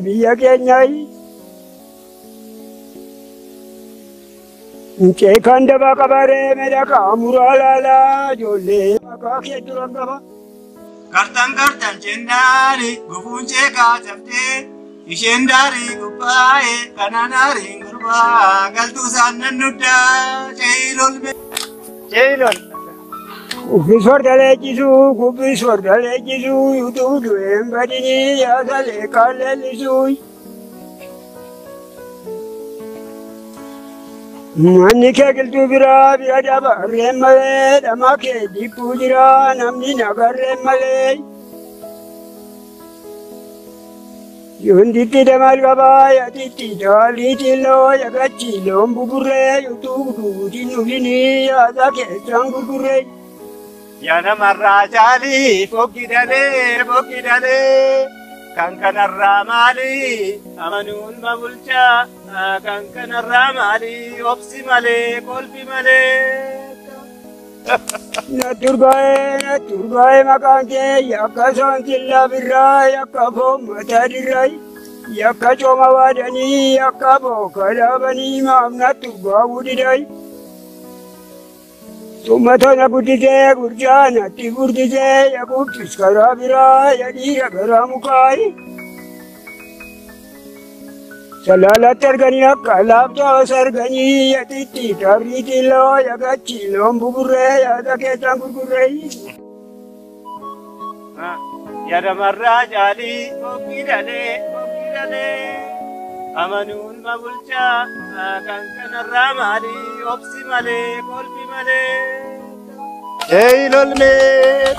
biyya keenyaa. Ceekaan dabaa qabaree medhaqa muraa laalaa ijoollee maqaa kee duran qaba. Kartan kartan jennaani gufuun ceekaa cabdee isheen daarii gubbaa'e kanaan aariin gurbaa galtuu isaan nan nuddaa ceeyilolme. Ceeyilol. Kubbis farda leenjisuu kubbis farda leenjisuu utuu du'een badinii yaasalee kaan leellisuu. Manni kee qilxuu biraa bira dabarreen malee dhamaa kee dhibbuu jira namni nagarreen malee. Yonditti damal qabaa yatitti daalii xilloo yagachi loon buburree utuu duutiin dhufinii yaasa keessan gurgurree. Yaa namarraa caalii fokki dhalee fokki dhalee kan kanarraa maalii amanuun ma bulchaa kan kanarraa maalii obsi malee kolfi malee. Na turgaa'ee maqaan kee yakka soonsillaa birraa yakka foon mataa dirraa yakka cooma waadanii yakka booka dhaabanii maaf na turgaa'uu diday. Tummatoo na guddisee gurjaa natti furdisee yaquubbis karaa biraa ya dhiira garaa mukaayi. Salaalatti arganii akka laaftuu arganii yatitti tarrii xilloo yagachi loon buburree yaada keessan gurgurree. Yaa namarraa caalii fokki dhalee fokki dhalee amanuun ma bulchaa kan kanarraa maalii obsi malee kolfi malee. Ceeyilolmee.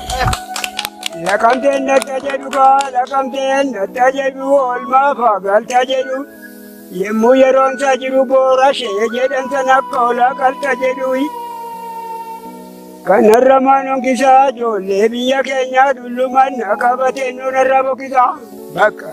Laqamteen natta jedhu kaa laqamteen natta jedhu oolmaa faagalta jedhu. Yemmuu yeroon isaa jiru boora shee jedhan sana akka hoolaa qalta jedhu. Kanarra maan hongisaa ijoollee biyya keenyaa dullumaan na qabatee nurra boqisaa. Bakka.